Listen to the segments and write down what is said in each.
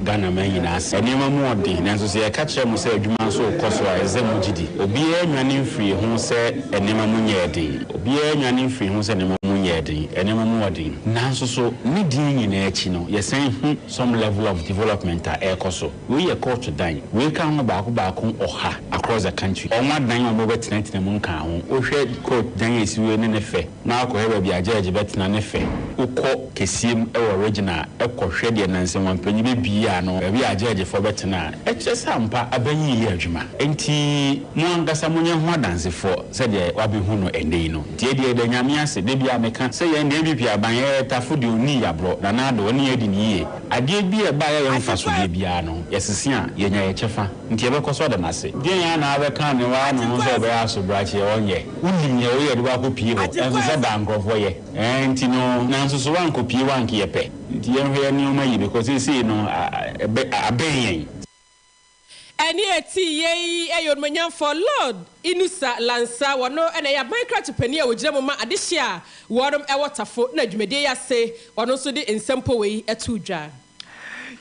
Ghana man nyinaa ase. Nneɛma mu ɔden, nanso sɛ yɛka kyerɛ mo sɛ adwuma nso rekɔ so a, ɛsɛ sɛ mugye di. Obiara nnwane mfirii ho sɛ nneɛma mu nyɛɛ den. Obiara nnwane mfirii ho sɛ nneɛma mu nyɛɛ den. Nneɛma mu ɔden. Nanso so ne din nyinaa akyi no, yɛsan hu some level of development a ɛrekɔ so. Wei yɛ kɔɔto dan. Wei ka ho baako baako ɔha across the country. Wɔn adan a wɔbɛtenatena mu nkaa ho. Wohwɛ court dan a ɛsi wei ne ne fɛ, na woakɔhwɛ baabi a judge bɛtena ne fɛ. Wokɔ kɛseɛ mu wɔ region a, kɔhwɛ deɛ nnansa mampanyin bɛbue ano, baabi a judgefoɔ bɛtena a, ɛkyerɛ sɛ ampa aban yi reyɛ adwuma. Enti mo ankasa monyɛ ho adansefoɔ sɛdeɛ woabɛhu no ɛnnɛ yi no. Nti yɛdeɛ yɛda Nyame ase. Da biara meka sɛ yɛn deɛ NPP aban, yɛyɛ tafo deɛ ɔnnii aborɔ, Nana Addo, ɔne yɛn adi no yie. Adeɛ bi a ɛbaeɛ a ɛyɛ mfasodeɛ biara no, yɛsese a, yɛnya yɛn kyɛfa. Nti yɛbɛkɔ so ada no ase. Deɛn ara na wabɛka ne waa ne ho sɛ ɔbɛyɛ asobrakyeɛ, ɔnyɛ. Wonim deɛ woyɛ de woakɔpie hɔ, ɛnso sɛ daa nkorɔfoɔ yɛ. Ɛɛ nti no, nanso so woankɔpie hɔ anka yɛpɛ. Nti yɛnhwɛ yɛn nneɛma yie because seesei no, ɛbɛ, abɛn yɛn. Ɛnne a ɛtee yei yɛ Onimuonyamfoɔ Lord Inusa Lansah, wɔno na ɛyɛ aban krakye panin a ɔgyina mu ma adehyeɛ a wɔnom wɔ Tafo na dwumadie yi ase, ɔno nso de nsɛmpɔ wei too dwa.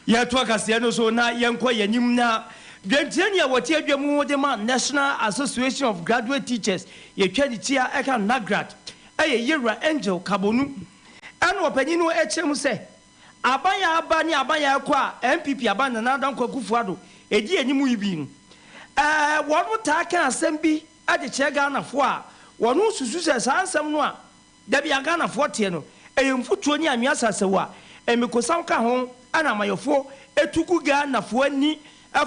Yɛtoa kaseɛ no so na yɛnkɔ yɛn anim na dwantirani a wɔte adwa mu de ma National Association of Graduate Teachers, yɛtwa ne ti a ɛka NAGRAT, ɛyɛ Yewura Angel Kabonu. Ɛna ɔpanyin no kyerɛ mu sɛ Aban a aba ne aban a ɛkɔ a NPP aban Nana Dankwa Akufo Addo di anim yi bi no, wɔn taa ka asɛm bi de kyerɛ Ghanafoɔ a wɔn susu sɛ saa nsɛm no a da bi a Ghanafoɔ teɛ no ɛyɛ mfutuo ne anwea sasau a mmekosam ka ho na amayɔfoɔ tu gu Ghanafoɔ ani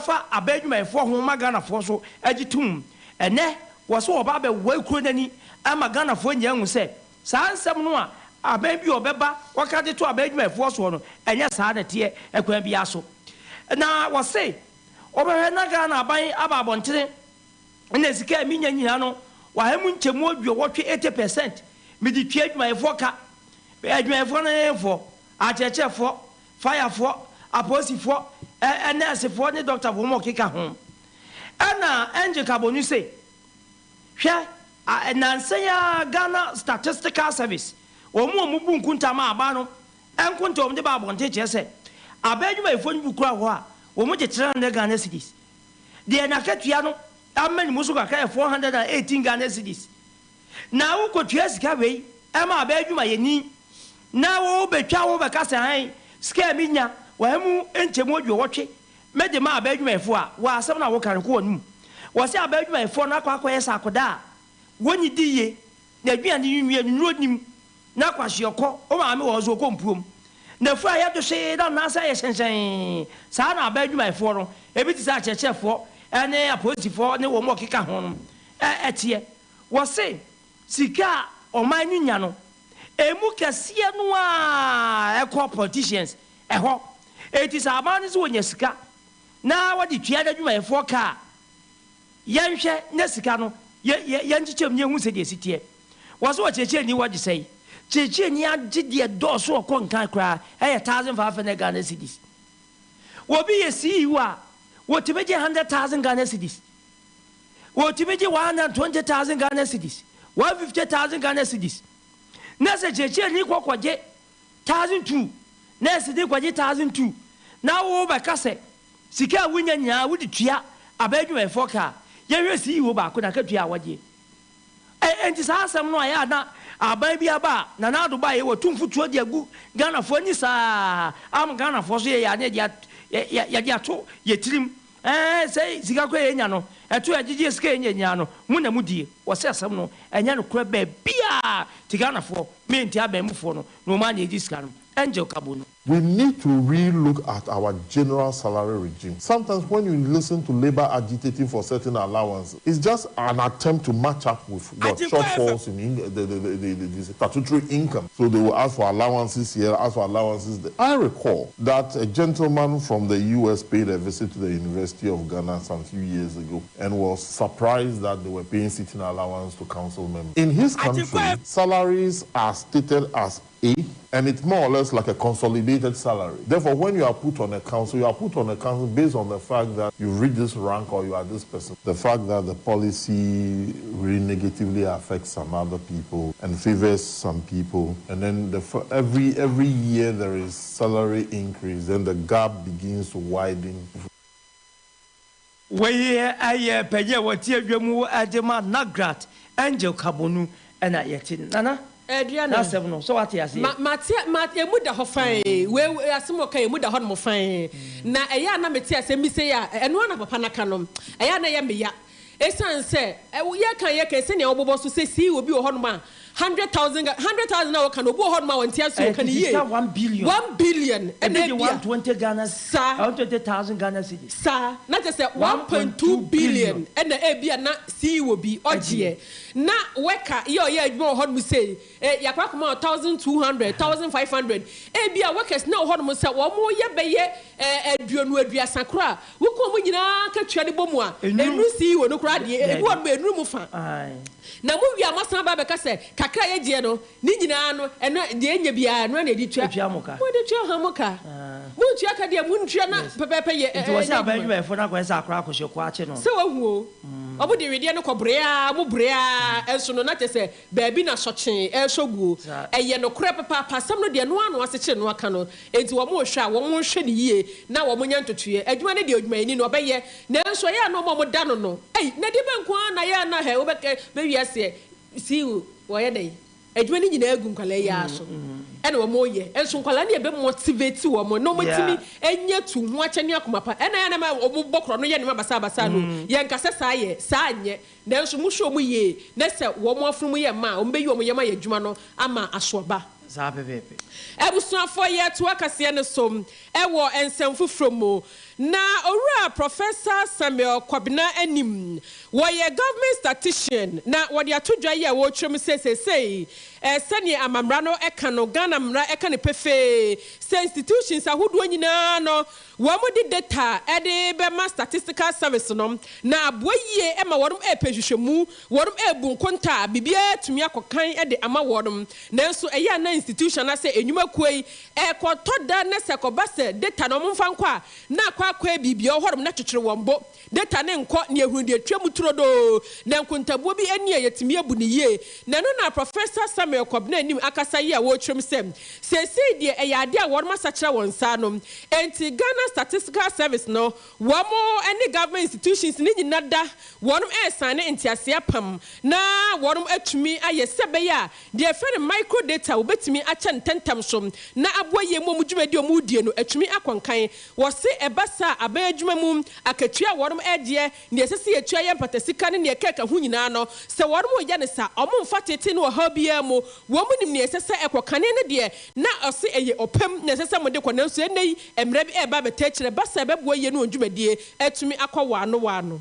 fa aban adwumayɛfoɔ ho ma Ghanafoɔ nso gye tom. Ɛnnɛ wɔse wɔba abɛwae kuro no ani ama Ghanafoɔ nyinaa ahu sɛ Saa nsɛm no a aban bi a ɔbɛba wɔka de to aban adwumayɛfoɔ soɔ no, ɛnyɛ saa na ɛteɛ ɛkwan biara so. Na wɔse wɔbɛhwɛ na Ghana aban aba abɔntene na sika a menya nyinaa no waha mu nkyɛmu aduɔwɔtwe, 80 percent, mede tua adwumayɛfoɔ ka. Adwumayɛfoɔ no ne hefoɔ? Akyerɛkyerɛfoɔ, fayafoɔ, apolisifoɔ, nɛɛsefoɔ ne dɔktafoɔ ma ɔkeka ho. Ɛna Angel Kabonu se, Hwɛ, a nnansa yi ara Ghana Statistical Service, wɔn a wɔbu nkonta ma aba no nkonta a wɔde ba abɔnten kyerɛ sɛ aba adwumayɛfoɔ no bi kura hɔ a wɔgye 300 Ghana cedis. Deɛ n'akatua no ama ne mu so kakra yɛ 418 Ghana cedis. Na wokɔtua sika wei ma aba adwumayɛni na wobɛtwa ho bɛka sɛ ae, sika a menya wɔ ha mu nkyɛmu aduɔwɔtwe mede ma aba adwumayɛfoɔ a, wɔ asɛm no a woka no kɔ wɔn mu. Wɔse aba adwumayɛfoɔ no akɔ akɔyɛ sɛ akɔdaa a wɔnnidi yie, n'aduane no nwie, ne nnuro nnim, na kwashiorkɔ, wo maame wɔ hɔ nso ɔkɔ mpuom, n'afuru ayɛ dwohwee na nan ase ayɛ hyɛnhyɛn. Saa na aba adwumayɛfoɔ no, ebi te sɛ akyerɛkyerɛfoɔ ne apolisifoɔ ne wɔn a wɔkeka ho no teɛ. Wɔse sika a ɔman no nya no, ɛmu kɛseɛ no ara kɔ politicians hɔ. Enti sɛ aban no sɛ wɔnya sika na wɔde tua n'adwumayɛfoɔ ka a, yɛnhwɛ na sika no yɛ yɛ yɛnkyekyɛ mu na yɛnhu sɛdeɛ ɛsi teɛ. Wɔ sɛ ɔkyerɛkyerɛni wɔgye sɛn? Kyerɛkyerɛni agye deɛ dɔɔso ɔkɔ nkan koraa ɛyɛ 1,500 Ghana cedis. Obi yɛ CEO a, wɔtumi gye 100,000 Ghana cedis. Wɔtumi gye 120,000 Ghana cedis, 150,000 Ghana cedis. Na sɛ kyerɛkyerɛni kɔ kɔgye 1,200, nɛɛse de kɔgye 1,200, na wobɛka sɛ sika a wonya nyinaa wode tua aban adwumayɛfoɔ ka a, yɛnhwɛ CEO baako n'akatua a wɔgye. Ɛ, enti saa asɛm no ayɛ a na aban bi aba a Nana Addo baeɛ watu mfuturo de agu Ghanafoɔ ani saa ama Ghanafoɔ so yɛyɛ a na yɛde at, yɛde ato yɛ tirim. Ɛɛ, sɛ sika koraa yɛnya no, ɛto a yɛgyegye sika a yɛnya nyinaa no, mo na modie. Wɔse asɛm no, ɛnyɛ nokorɛ baabiara. Nti Ghanafoɔ, mentie aban mufoɔ no, na wɔn ara na ɛgye sika no. Angel Kabo no. We need to re-look at our general salary regime. Sometimes when you listen to labor agitating for certain allowances, it's just an attempt to match up with what shortfalls in the, the, the, the, the statutory income. So they will ask for allowances here, ask for allowances there. I recall that a gentleman from the U.S. paid a visit to the University of Ghana some few years ago and was surprised that they were paying sitting allowance to council members. In his country, salaries are stated as A, and it's more or less like a consolidated salary. Therefore, when you are put on a council, you are put on a council based on the fact that you've reached this rank or you are this person. The fact that the policy really negatively affects some other people and favors some people, and then the, every every year there is salary increase, then the gap begins to widen. Wei yɛ panyin a wɔte adwa mu de ma NAGRAT, Angel Carbonu ɛna yɛte Nana Aduana. N'asɛm no sɛ wate aseɛ. Ma mate ma emu da hɔ fann. Wei asɛm a ɔka emu da hɔ nom fann. Na ɛyɛ a na mete asɛm bi sei a, ɛno ara na papa no aka no. Ɛyɛ a na ɛyɛ me ya. Esiane sɛ yɛka yɛka sɛnea wɔbobɔ so sɛ sii obi wɔ hɔnom a 100,000 100,000 a wɔka no obi wɔ hɔnom a ɔnte ase ɔka no yie. Sika 1 billion. 1 billion ɛna ebi de ebia 120 Ghana Saa. 120,000 Ghana cedis. Saa na kyerɛ sɛ 1.2 billion ɛna ebia na CEO bi ɔgyeɛ na wɛka yɛ ɔyɛ adwuma wɔ hɔnom sei yakɔ akɔma 1,200, 1,500. Ebia workers na wɔ hɔnom sɛ wɔn yɛ bɛyɛ 20, 30 koraa wokɔ wɔn nyinaa katua de bɔ mu a Enuru. Enu CEO no koraa deɛ ebi wɔ hɔnom enuru mu fa Aye. Na mo wie a moasan ba bɛka sɛ kakra a yɛgyeɛ no ne nyinaa no ɛno deɛ ɛnyɛ biara ɛno na yɛde tua. Etua mo ka. Mode tua ha mo ka. Montua ka deɛ montua na pɛpɛɛpɛ yɛ Nti wɔ sɛ ɛnyɛ aban adwuma. adwumayɛfoɔ no akɔyɛ sɛ akora akɔhyɛ kɔ akye no. Sɛ wahu o ɔmo de wedeɛ no kɔ brea mo brea ɛnso no na kyerɛ sɛ baabi na sɔkyee ɛresɔ guo. Saa. Ɛyɛ nokorɛ papaapa. Asɛm no deɛ no ano asekyere no aka no enti wɔn rehwɛ a wɔn nhwɛ ne yie na wɔn nyɛ ntotoeɛ adwuma no deɛ adwumayɛni no ɔbɛyɛ nanso ɛyɛ a na wɔn a wɔda no ɛyi na deɛ bɛ nko ara na yɛ a na hɛ wobɛkɛ bɛwi aseɛ sii wɔyɛ dɛ adwuma no nyinaa gu nkwalaa yi ara so ɛna wɔn yɛ nso nkwalaa no yɛ bɛ motivate wɔn na wɔn tumi anya tu ho akyɛ ne akoma pa ɛna yɛ na wɔn bɔ korɔ no yɛ nneɛma basabasa no yɛn nkasa saa yɛ saa nyɛ nanso mo hwɛ wɔn yie na sɛ wɔn afunu mu yɛ mma a wɔn bɛyi wɔn yɛm ayɛ adwuma no ama asoɔba. Saa pɛpɛɛpɛ. Abusuafoɔ, yɛtoa kaseɛ no so ɛwɔ nsɛm foforɔ mu na Owura Professor Samuel Kwabena Anim wɔyɛ government statistician na wɔde ato dwa yi a wɔretwerɛ mu sɛ seesei sɛneɛ amammerɛ no ɛka no Ghana mmara ɛka no pefee sɛ institutions ahodoɔ nyinaa no wɔn de data ɛde bɛma Statistical Service no na aboa yie ɛma wɔn ɛrepɛ nhwehwɛmu wɔn ɛrebu nkonta a biribiara tumi akɔkan ɛde ama wɔn. Nanso ɛyɛ ana institution anaasɛ enwumakuo yi ɛkɔtɔ da na sɛ kɔba sɛ data na wɔn mfa nkɔ a na akɔ akɔ biribiara wɔ hɔnom na kyekyere wɔn bo data ne nkɔ ne ehunu deɛ etwa mu turodoo na nkontabuo bi ani a yɛtumi abu ne yie. Na ɛno na Professor Samuel Kɔbena Anim akasa yi a wɔretwerɛ mu sɛ seesei deɛ ɛyɛ adeɛ a wɔn asakyerɛ wɔn nsa no enti Ghana Statistical Service no wɔn ne government institutions ne nyinaa da wɔn ɛresan ne nteaseɛ pam na wɔn atumi ayɛ sɛ bɛyɛ a deɛ ɛfɛ no microdata wɔbɛtumi akyɛ ntɛntɛm so na aboa yie mu ɔmo dwumadi a ɔmo die no atumi akɔnkan. Wɔse ɛba saa aban adwuma mu akatua a wɔn ɛdeɛ nea ɛsɛ sɛ yɛtua yɛ mpatasika ne nea ɛkɛka ho nyinaa no sɛ wɔn yɛ ne sa ɔmo mfa tete no ɔhaw biara mu wɔn mu nim nea ɛsɛ sɛ ɛkɔ kane no deɛ na ɔse ɛyɛ ɔpɛm na ɛsɛ sɛ mo de kɔ nanso ɛnɛ yi mmerɛ bi ɛreba abɛtɛ akyerɛ ba sɛ ɛbɛboa yie no wɔn dwumadie atumi akɔ waano waano.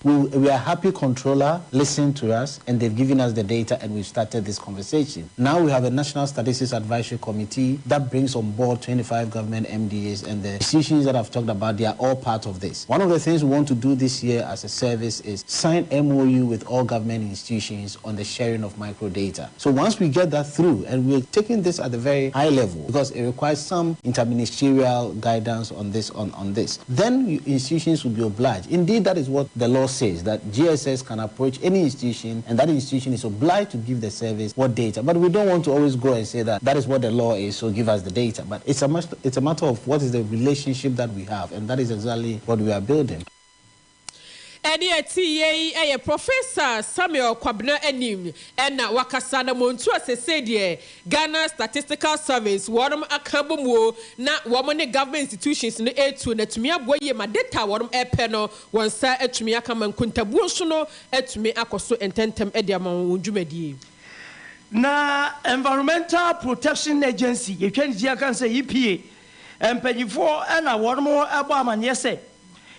We are happy Controller listened to us and they've given us the data and we've started this conversation. Now we have a National Statistics Advisory Committee that brings on board 25 government MDAs, and the institutions that I've talked about, they are all part of this. One of the things we want to do this year as a service is sign MOU with all government institutions on the sharing of microdata. So once we get that through, and we're taking this at the very high level because it requires some interministerial guidance on this, then institutions will be obliged. Indeed, that is what the law says, that GSS can approach any institution and that institution is obliged to give the service what data. But we don't want to always go and say that that is what the law is, so give us the data. But it's a matter of what is the relationship that we have, and that is exactly what we are building. Ɛne ɛti yie yi ɛyɛ Professor Samuel Kwabena Anim ɛna wakasa na montu asese deɛ Ghana Statistical Service wɔn aka bɔ mu o na wɔn ne government institutions no etu na tumi aboa yie ma data a wɔn ɛpɛ no wɔn nsa atumi aka ma nkontabuo nso no atumi akɔ so ntɛntɛm ɛde ama wɔn dwumadie. Na Environmental Protection Agency yɛtwa ne ti aka sɛ EPA mpanyinfoɔ ɛna wɔn ɛbɔ amanneɛ sɛ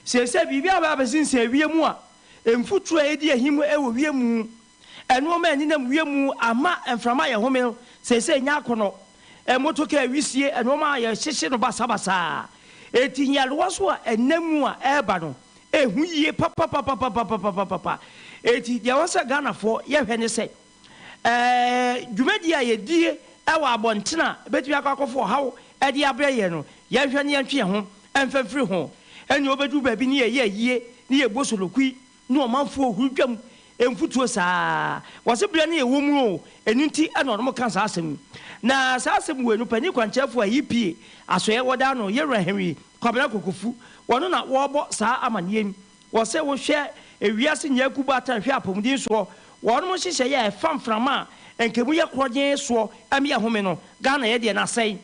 seesei biribi a bɛabɛsi nsɛ wie mu a mfuturo a ɛdi ahim wɔ wie mu ɛnoɔma a ɛnenam wie mu ama mframa yɛ home no seesei nya akɔnɔ motoka awisie ɛnoɔma a yɛhyehye no basabasaa eti nyarewa so a ɛnam mu a ɛreba no ehu yie papapapapapapapa. Eti deɛ wɔ sɛ Ghanafoɔ yɛhwɛ ne sɛ dwumadie a yɛdie Wɔ abɔnten a ebetumi akɔ akɔfa ɔhaw de abrɛ yɛn no, yɛnhwɛ na yɛntwe yɛn ho mfa mfiri ho. Ɛnneɛ wobɛduru baabi ne yɛyɛ ayie ne yɛbɔ solokui ne ɔmanfoɔ huru dwam mfutuo saa. Wɔse berɛ no yɛwɔ mu oo, ɛno nti na wɔnom ka saa asɛm yi. Na saa asɛm wei no, panin kwankyerɛfoɔ a EPA asoɛeɛ wɔ da ano, Yɛwura Henry Kwabena Kokofu, wɔno na wɔrebɔ saa amaneɛ yi. Wɔse wohwɛ ewiase nyinaa kuo baatan hwɛ apɔmuden soɔ, wɔnom nhyehyɛeɛ a ɛfa mframa a nka emu yɛ korɔgyenn soɔ ɛme yɛhome no, Ghana yɛ deɛ no asɛe.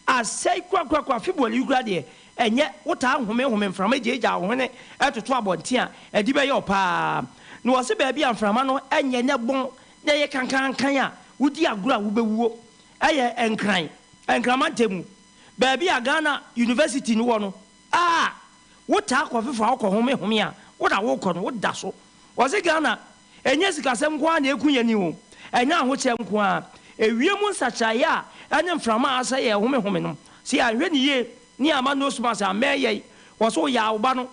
Asɛe korakorakora, afe boali yi koraa deɛ ɛnyɛ, wotaa home home mframa gyaagyaa wo hwene toto abɔnten a, ɛde bɛyɛ wo paa. Na wɔse baabi a mframa no nyɛ na ɛbɔn na ɛyɛ kankankan a wodi agorɔ a wobɛwuo ɛyɛ Nkran, Nkran mantam mu, baabi a Ghana University no wɔ no a Wotaa kɔ fefo a wokɔ home home a wo na wokɔ no woda so. Wɔse Ghana ɛnyɛ sikasɛm nko ara na ɛku yɛn o, ɛnyɛ ahokyerɛ nko ara. Ewiem nsakyeraeɛ a ɛne mframa a asɛe yɛn home home no, sɛ yɛanhwɛ no yie ne yɛamma nose mask ammɛn yɛn, wɔse woyaa wo ba no,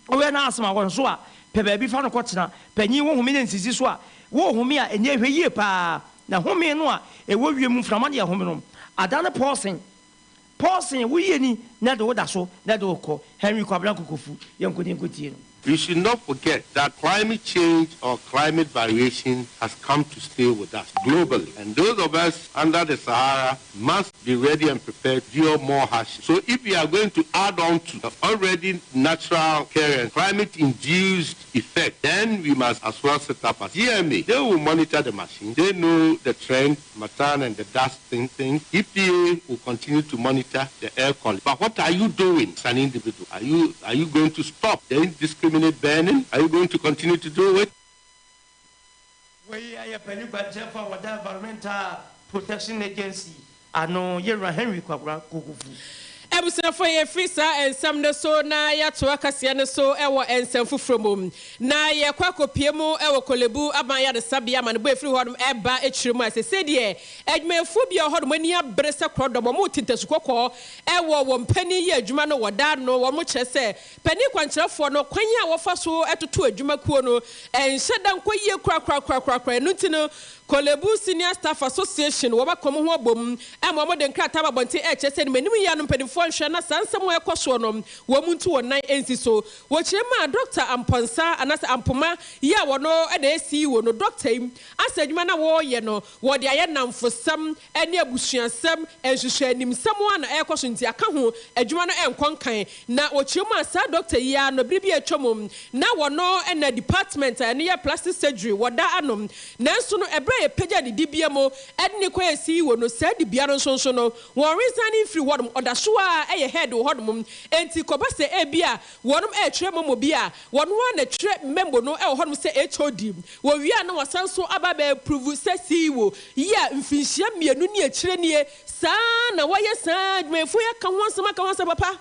woyɛ no asthma wɔ nso a, pɛ baabi fa no kɔtena. Panyin wo home no nsisi so a, worehome a ɛnneɛ hwɛ yie pa ara na home no a ɛwɔ wiem mframa no yɛ home no adane pɔɔsen. Paulsen, wo yie ni na ɛde wo da so na ɛde wo kɔ. Henry Kwabena Kokofu, yɛnkɔ na yɛnkɔtie no. We should not forget that climate change or climate variation has come to stay with us globally. And those of us under the Sahara must be ready and prepared to endure more hardship. So if we are going to add on to the already natural current climate-induced effect, then we must as well set up a GMA. They will monitor the machine. They know the trend, methane and the dust thing, thing. EPA will continue to monitor the air quality. But what are you doing as an individual? Are you, are you going to stop the indiscriminate burning? Are you going to continue to do it? Wei yɛ panin kwankyerɛfo a wɔda Environmental Protection Agency ano, Yewura Henry Kwabena Kokofu. Abusuafo, yɛfiri saa nsɛm no so na yɛatoa kaseɛ no so wɔ nsɛm foforɔ mu. Na yɛkɔ akɔpue mu wɔ Korlebu Aban Ayaresabea amanebɔ a ɛfiri hɔnom reba akyire mu a seesei deɛ adwumayɛfoɔ bi a wɔ hɔnom ani abere sɛ korɔdɔm, wɔrete ntasu kɔkɔɔ wɔ wɔn panin yɛ adwuma no wɔ da ano. Wɔkyerɛ sɛ panin kwankyerɛfoɔ no kwan a wɔfa so toto adwumakuo no nhyɛ da nkɔ yie korakorakorakoraa. Ɛno nti no Korlebu Senior Staff Association wɔn aka wɔn ho abom ma wɔde nkrataa aba abɔnten rekyerɛ sɛ animanim yi ara no mpanimfoɔ nhwɛ na saa nsɛm a ɛrekɔ soɔ no wɔn ntu wɔn nan nsi so. Wɔkyerɛ mu a Dɔkta Amponsah anaasɛ Ampoma yi a wɔno na ɛyɛ CEO no, dɔkta yi asɛ adwuma no a wɔreyɛ no wɔde ayɛ nnamfosɛm ne abusuasɛm, nhwehwɛanimsɛm ara na ɛrekɔ so nti aka ho adwuma no nkɔ nkan. Na wɔkyerɛ mu a saa dɔkta yi ara no bere bi a atwam na wɔno na department a ɛno yɛ plastic surgery wɔda ano. Nanso no ɛberɛ a yɛpagyaa ne dibea mu de no kɔyɛɛ CEO no saa dibea no nso nso no wɔn resign mfiri hɔnom ɔda so ara yɛ head wɔ hɔnom. Enti kɔba sɛ ebia wɔnom retwerɛ memo bi a wɔno ara na ɛtwerɛ memo no wɔ hɔnom sɛ HOD. Wɔwie a na wɔasan nso aba abɛ approve sɛ CEO yi a mfinhyia mmienu ne akyire nie saa ara na wɔyɛ saa adwumayɛfoɔ yi aka ho asɛm aka ho asɛm papa.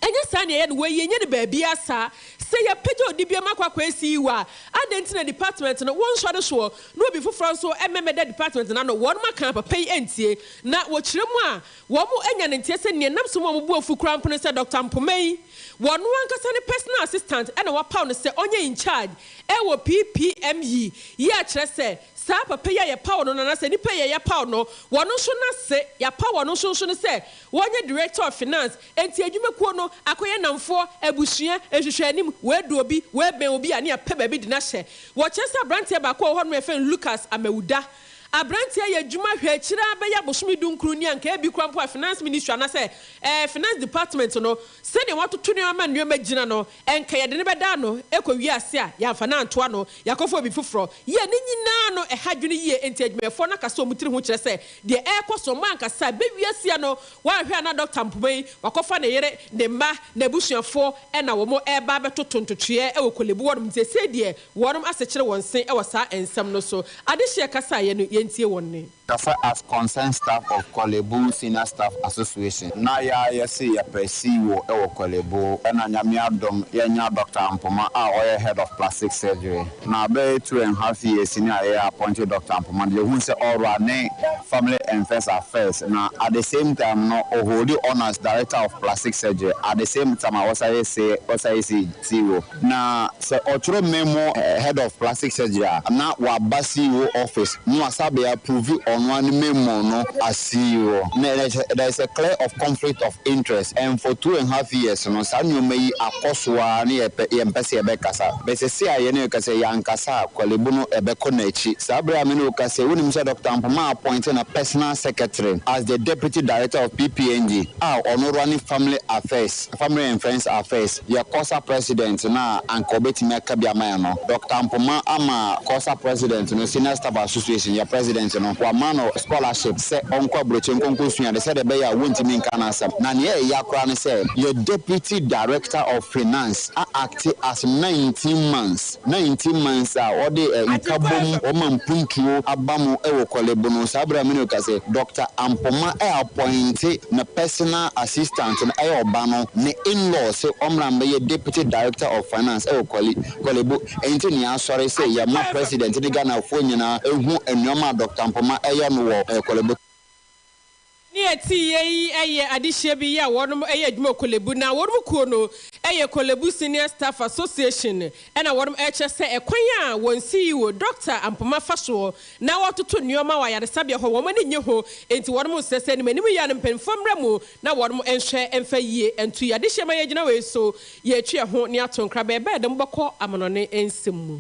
Ɛnyɛ saa na yɛyɛ no wei yɛnyɛ no baabiara saa. Sɛ yɛpagya odi biara ma akɔ akɔyɛ CEO a adɛn nti na department no wɔnsɔre soɔ na obi foforɔ nso mmɛmmɛda department no ano wɔnom aka papa yi antie na wɔkyerɛ mu a wɔn anya no nteɛ sɛ nea ɛnam so ma wɔn bo afu koraa mpo ne sɛ Doctor Mpoma yi wɔno ankasa ne personal assistant na wapaw no sɛ ɔnyɛ in charge wɔ PPM yi yi a kyerɛ sɛ saa papa yi a yɛpaw no no anaasɛ nipa yi a yɛpaw no wɔno nso n'ase yɛapaw wɔno nso nso no sɛ wɔnyɛ director of finance enti adwumakuo no akɔyɛ nnamfoɔ abusua nhwehwɛanim wɔadu obi wɔabɛn obi a ne yɛapɛ baabi de no ahyɛ wɔkyerɛ sɛ abranteɛ baako a ɔwɔ hɔ nom a yɛfrɛ no Lucas Amawuda Aberanteɛ yɛ adwuma hwɛ akyire ara bɛyɛ abosome dunkron ni anka ebi koraa mpo a finance ministry anasɛ ɛɛ finance department no sɛdeɛ wɔatoto nneɛma ma nneɛma gyina no nka yɛde no bɛda ano kɔ wie ase a yɛamfa no anto ano yɛakɔfa obi foforɔ yɛ ne nyinaa no ɛha adwene yie enti adwumayɛfoɔ no akasa wɔn tiri ho kyerɛ sɛ deɛ ɛrekɔ so wɔn ankasa bɛwie aseɛ no wɔanhwɛ a na Dɔkta Mpoma yi wakɔfa ne yere ne mma n'abusuafoɔ na wɔn reba abɛtoto ntotoeɛ wɔ Korlebu hɔnom nti seesei deɛ Wɔnom asekyere wɔn se wɔ saa nsɛm no so. Adehyeɛ kasaeɛ no, yɛntie wɔn nne. Kasa as concerned staff of Korle Bu Senior Staff Association na yaa yɛse yɛpɛ CEO wɔ Korle Bu ɛna Nyame adom yɛnya Doctor Ampoma a ɔyɛ head of plastic surgery na bɛyɛ two and half years ni a yɛ appointe Doctor Ampoma no yɛhuu sɛ ɔrane family and first affairs na at the same time no ɔholdi on as director of plastic surgery at the same time a ɔsan yɛ ɔsan yɛ CEO. Na sɛ ɔtwerɛ memo head of plastic surgery a, na waba CEO office na wasa Wɔasa bɛ approve ɔno ara ne memo no as CEO. Na there is a clear of conflict of interest and for 2½ years no saa nneɛma yi akɔ so ara na yɛpɛ yɛmpɛ sɛ yɛbɛkasa. But sɛsei a yɛne wo kasa yi yɛankasa a Korle Bu no ɛbɛkɔ n'akyi. Saa bere a me ne wo kasa yi wonim sɛ Doctor Ampoma appoint na personal secretary as the deputy director of PPNG a ɔno running family affairs, family and friends affairs, yɛ COSA president no a anka ɔbɛtumi aka bi ama yɛn no. Doctor Ampoma ama COSA president no, Senior Staff Association, yɛ president no, wama no scholarship sɛ ɔnkɔ aburokyire nkɔ nkɔsua ade sɛdeɛ ɛbɛyɛ a wɔntumi nka n'asɛm. Na nea ɛyɛ ya koraa ne sɛ, yɛ deputy director of finance a acte as 19 months, 19 months a ɔde nkabom, ɔma mpuntuo aba mu wɔ Korle Bu no, saa berɛ a me ne wo kasa yi, Doctor Ampoma appointe ne personal assistant no, ɛyɛ ɔba no, ne in-law sɛ ɔmmra mmɛyɛ deputy director of finance wɔ Korle Korle Bu. Enti nea asɔre sɛ yɛma president ne Ghanafoɔ nyinaa hu nnoɔma a Doctor Ampoma yɛ no wɔ Korle Bu. Ne ɛteeɛ yi yɛ adehyeɛ bi a wɔnom yɛ adwuma wɔ Korle Bu na wɔnom kuo no yɛ Korle Bu Senior Staff Association ɛna wɔnom ɛkyerɛ sɛ ɛkwan a wɔn CEO Dɔkta Ampoma fa soɔ na wɔtoto nnoɔma wɔ ayaresabea hɔ wɔn ani nnye ho enti wɔnom srɛ sɛ anim anim yi a no mpaninfoɔ mmra mu na wɔnom nhwɛ mfa yie nto yi adehyeɛ ma yɛgyina wei so yɛretwe ɛho ne ato nkra bɛɛbɛɛ de mobɛkɔ amanɔne nsɛm mu.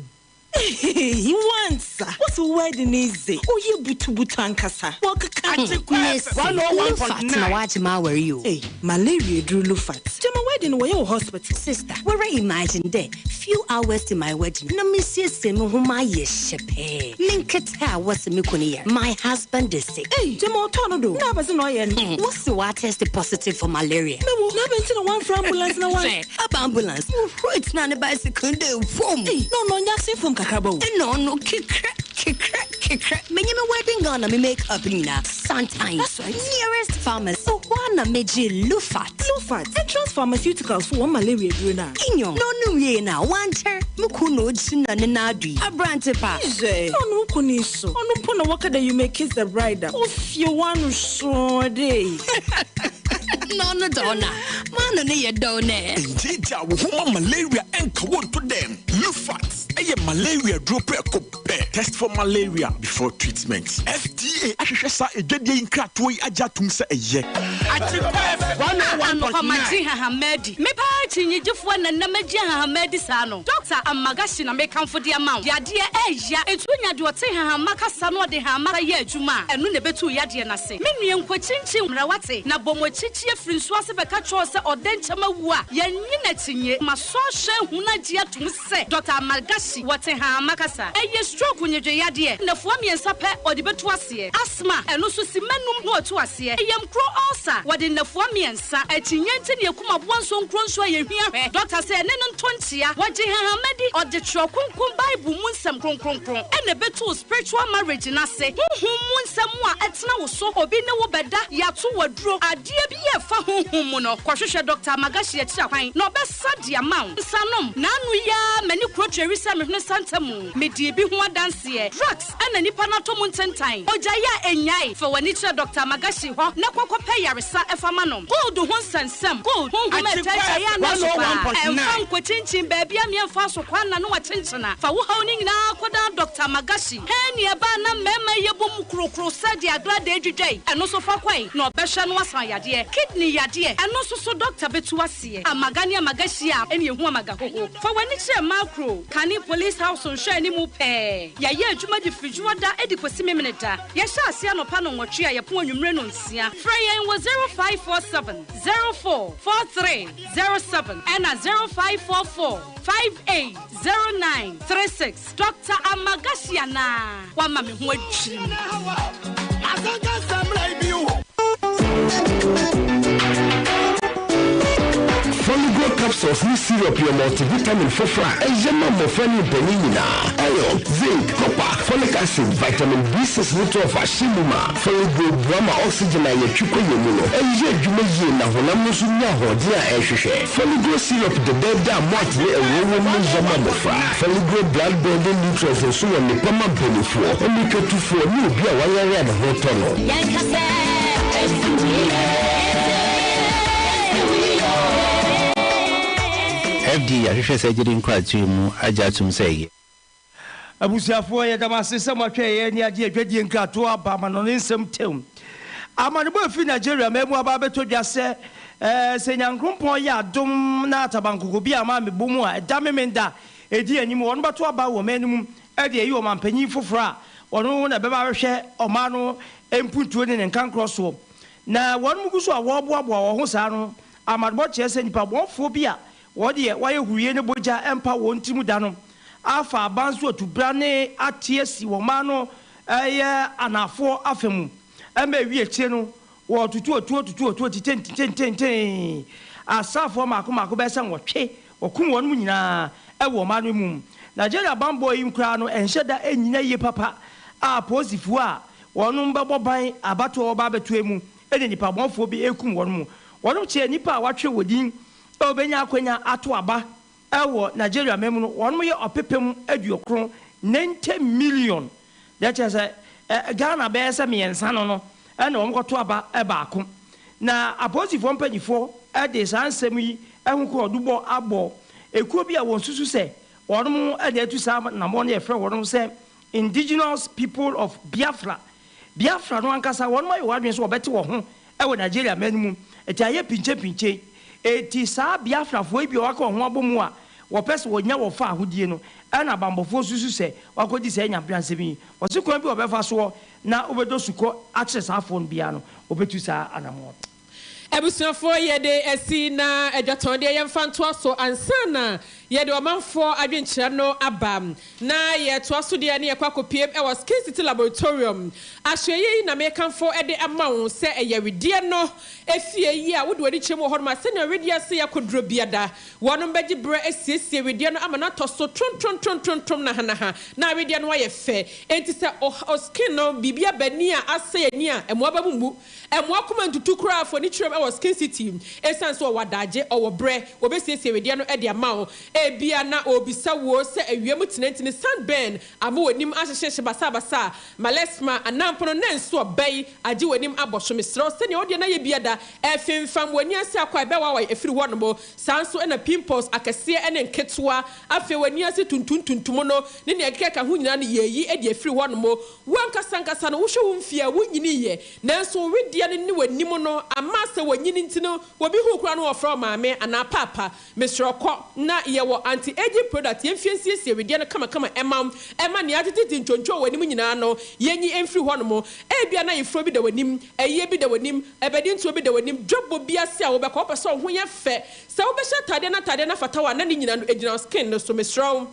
Ehehehe wansa wose wo wedding yi dze ɔyɛ butubutu ankasa wɔkeka ho. Mese Lufat na wagye m'awar yi o. Ei malaria eduru Lufat. Gyama wedding no wɔyɛ wɔ hospital. Sister, woara imagine dɛ few hours to my wedding na mesiesie mo ho mayɛ hyɛpɛɛ, me nketse a wɔse me kun yar, my husband is sick. Ei gyama ɔtɔɔ no do na abɛdze na ɔyɛ no. Wɔse ɔatest positive for malaria. Mewo na abɛn ntsi na wɔammfrɛ ambulance na wɔan. Hwɛ, aba ambulance, wohuroi tsenaa ne bicycle do vum. Ei na ɔno ɔnnyɛ asen famu kakraba o. Nna ɔno kekrɛ kekrɛ kekrɛ, menye me wedding gown na me make up nyina santan. That's right. Nearest pharmacy, hɔ ara na megyee Lufat. Lufat, Entrance Pharmaceuticals fo wɔn malaria eduro no a. Nyew, na ɔno wiei no a, ɔannkyɛr, mo kun na ogyina ne nan do yi, aberantse pa. Hwɛ, na ɔno wo kun yi so, ɔno mpo na wɔka dɛ you may kiss the bride a, ofie w'ano sɔɔ dɛ. Na ɔno dze ɔno a, m'ano no yɛ dɛw nɛ. Ngyeegyaa wo ho ma malaria nka wo nto dɛm. Lufat yɛ malaria duro prɛko pɛ. Test for malaria before treatment. FDA ahwehwɛ saa adwadie yi nkratoɔ yi agye atom sɛ ɛyɛ. Anɔpa magye nhahamma adi. Me paa akyinnyegyefoɔ na nnɛ magye nhahamma adi saa no. Dɔkta Amagashi na mekamfo de ama wo. Yadeɛ ɛɛya. Enti wonya deɛ ɔte nhahamma kasa na ɔde nhahamma yɛ adwuma a, ɛno na ɛbɛtu wo yadeɛ no ase. Me nua nkɔkyinkyin mmra wate. Na bɔ mo akyikyi afiri nsuo ase bɛka kyerɛ wo sɛ ɔdɛ nkyɛm awu a, yɛnnye no akyinnye. Masɔ ahwɛ ahunu agye atom sɛ Dɔkta Amargashi wɔ Tehama kasa. Ɛyɛ stroke nnwedwe yadeɛ. Nnafua mmiɛnsa pɛ ɔde bɛtu aseɛ. Asthma, ɛno nso simma num na watu aseɛ. Yamkuro ulcer, wɔde nnafua mmiɛnsa. Akyinnye nti na yɛkum aboa nsonkuro nso a yɛhia hwɛ. Dɔkta sɛ ɛne no nto nkyea. Wɔgye hahama di. Ɔde Twerɛ Kronkron Bible mu nsɛm kronkronkron na ɛbɛtu spiritual marriage no ase. Honhom mu nsɛm a ɛtena wo so, obi ne wo bɛda, yɛato wo aduro, adeɛ bi a ɛfa honhom mu no, kɔhwehwɛ Dɔkta Magashi akyiri akwan na ɔbɛsa de ama wo. Nsanom, N'ano yi ara m'ani kuro tweri sɛ me hwene santa mu. Medii bi ho adanseɛ. Drugs na nipa no atɔ mu ntentan. Ogyae a ɛnnyae. Fa w'ani kyerɛ Dɔkta Magashi hɔ na kɔ kɔpɛ yaresa fa ma no. Gold ho nsɛnsɛm, Gold, honhom a ɛtaa gyae a na ɛso paa. Ɛmfa nkɔkyinkyin baabi a meɛmfa so kwan na ne wakyenkyena. Fa wo haw no nyinaa kɔdan Dɔkta Magashi. Hɛn nea ɛbaa na mmarima yi yɛbɔ mu krokro sɛ deɛ agradaa dwidwa yi, ɛno nso fa kɔe na ɔbɛhwɛ no asan yadeɛ. Kidney yadeɛ, ɛno nso so dɔkta bɛtu aseɛ. Amaga ne amaga hyia a, ɛne ɛhu amaga hoho. Fa w'ani kyerɛ Makro, kane Police House nhwɛanimu pɛɛ. Yɛayɛ adwuma de firi Dwoada de kɔsi Memeneda. Yɛhyɛ aseɛ anɔpa nnɔnwɔtwe a yɛpɔn anwummere nnɔnsia. Frɛ yɛn wɔ 0547 04 43 07 ɛna 0544 58 09 36. Dɔkta Amagashi anaa? Wama me ho adwiri me. Foligo capsules ne syrup yɛ multivitamin foforo a ɛyɛ ma mmofra ne mpanyin nyinaa. Iron, zinc, copper, folic acid, vitamin B6 ne 12 ahyɛ mu ma. Foligo boa ma oxygen a yɛtwe kɔ yɛn mu no yɛ adwuma yie na honam no nso nya ahoɔden a ɛhwehwɛ. Foligo syrup dɛdɛɛdɛ a malt ne ɛwoɔ wom no yɛ ma mmofra. Foligo blood building nutrients nso wɔ nnepa ma mpanimfoɔ, mmirikatufoɔ ne obi a wayare a ne ho tɔ no. FDA ahwehwɛ saa gyidi nkratoɔ yi mu agye atom sɛ ɛyɛ. Abusuafoɔ, yɛda mo ase sɛ moatwɛn yɛn ani agye adwadie nkratoɔ aba amanɔne nsɛm tɛm. Amanebɔ a ɛfiri Nigeria man mu aba abɛtɔ dwa sɛ, sɛ Nyankrompɔn yɛ adom na atabankoko bi amma ammɛbɔ mu a, ɛda Memenda a ɛdi anim wɔn bɛto aba wɔ man no mu de ayi ɔmanpanyin foforɔ a ɔno na ɛbɛba abɛhwɛ ɔman no mpuntuo ne ne nkankorɔ soɔ. Na wɔn gu so a wɔreboaboa wɔn ho saa no, amanebɔ kyerɛ sɛ nnipa bɔnfoɔ bi a wɔn deɛ wɔayɛ huruie ne bogya mpa wɔn tirim da no afa aban so atubra ne ate asi wɔn man no yɛ anaafoɔ afa mu ma ɛwie akyire no wɔtoto atuo toto atuo titentitententen asraafoɔ mmaako mmaako bɛyɛ sɛ nwɔtwe wɔkum wɔn mu nyinaa wɔ ɔman no mu. Nigeria banbɔ yi koraa no ɛnhyɛ da nnyina yie papa a apolisifoɔ a wɔnom bɛbɔ ban abatoɔ a wɔba abɛtoa mu ne nnipa bɔnfoɔ bi rekum wɔn mu. Wɔnom kyerɛ nnipa a wɔatwerɛ wɔ din a wɔbɛnya akwanya ato aba wɔ Nigeria man mu no wɔnom yɛ ɔpepem aduokron, 90 million, deɛ kyerɛ sɛ Ghana bɛyɛ sɛ mmiɛnsa no no na wɔn kɔto aba baako. Na apolisifoɔ mpanyifoɔ de saa nsɛm yi ho kɔɔdubɔ abɔ ekuo bi a wɔn susu sɛ wɔnom na atu saa anammɔn no yɛfrɛ wɔnom sɛ Indigenous People of Biafra. Biafra no ankasa wɔnom ayɛ wɔn adwene sɛ wɔbɛte wɔn ho wɔ Nigeria man no mu, enti ayɛ pinkye-pinkye. Enti saa Biafrafoɔ yi bi a wɔaka wɔn ho abɔ mu a wɔpɛ sɛ wɔnya wɔn fahodie no, ɛna abanbɔfoɔ susu sɛ wɔakɔdi saa anyamebransɛm yi. Wɔse kwan bi a wɔbɛfa soɔ na wobɛdɔ sukɔ akyere saa afoɔ no biara no, wɔbɛtu saa anammɔn no. Abusuafoɔ yɛde asi na adwatɔn deɛ yɛmfa ntoa so ansa na yɛde ɔmanfoɔ adwenkyerɛ no aba. Na yɛtoa so deɛ na yɛkɔ akɔpiem wɔ Skin City Laboratorium. Ahwɛyie yi na mekamfo de ama wo sɛ ɛyɛ wedeɛ no efie yi a wode w'ani kyerɛ mu wɔ hɔnom a sɛnea wedeɛ ase yɛ akoduro biada. Wɔnom bɛgye berɛ asiesie wedeɛ no ama no atɔ so trontrontrontrontrom nahanaha na wedeɛ no ayɛ fɛ. Enti sɛ o skin no biribi aba ani a asɛe ani a mmoa ba mu mmu. Mmoa koma ntutu koraa fo ani kyerɛm wɔ Skin City. Esiane sɛ ɔwɔ adagye, ɔwɔ berɛ, wɔbɛsiesie wedeɛ no de ama wo. Ebia na ɔrebisa wo sɛ awia mu tenantini, sunburn, ama w'anim ahyehyehye basabasa, melasma, anaa mpo no na nso ɔbɛn agye w'anim abɔ so. Mesrɛ wo, sɛnea wo deɛ no ayɛ biada, ɛfemfam w'ani ase akɔ a ɛbɛwawae afiri hɔnom. Saa nso na pimples akɛseɛ ne nketewa, afei w'ani ase tuntum tuntum no ne nea ɛkeka ho nyinaa no yɛreyi de afiri hɔnom. Wo ankasa ankasa no, wohwɛ wo mfeɛ a wonyiniiɛ, nanso wo wedeɛ no ne w'anim no ama sɛ wanyini nti no, obi hu wo koraa no ɔfrɛ wo maame anaa paapa. Mesrɛ wo kɔ na yɛwɔ anti aging product yɛn fie nsiesie wedeɛ no kamakama ɛma wo, ɛma nea atetete ntwontwo wɔ w'anim nyinaa no yɛnyi mfiri hɔ nom. Ebia na ayeforɔ bi da w'anim, ayie bi da w'anim, abadintoɔ bi da w'anim, dwabɔ bi ase a wobɛkɔ, wopɛ sɛ wo ho yɛ fɛ, sɛ wobɛhyɛ ataadeɛ na ataadeɛ no afata wo a na ne nyinaa no ɛgyina wo skin no so. Mesrɛ wo.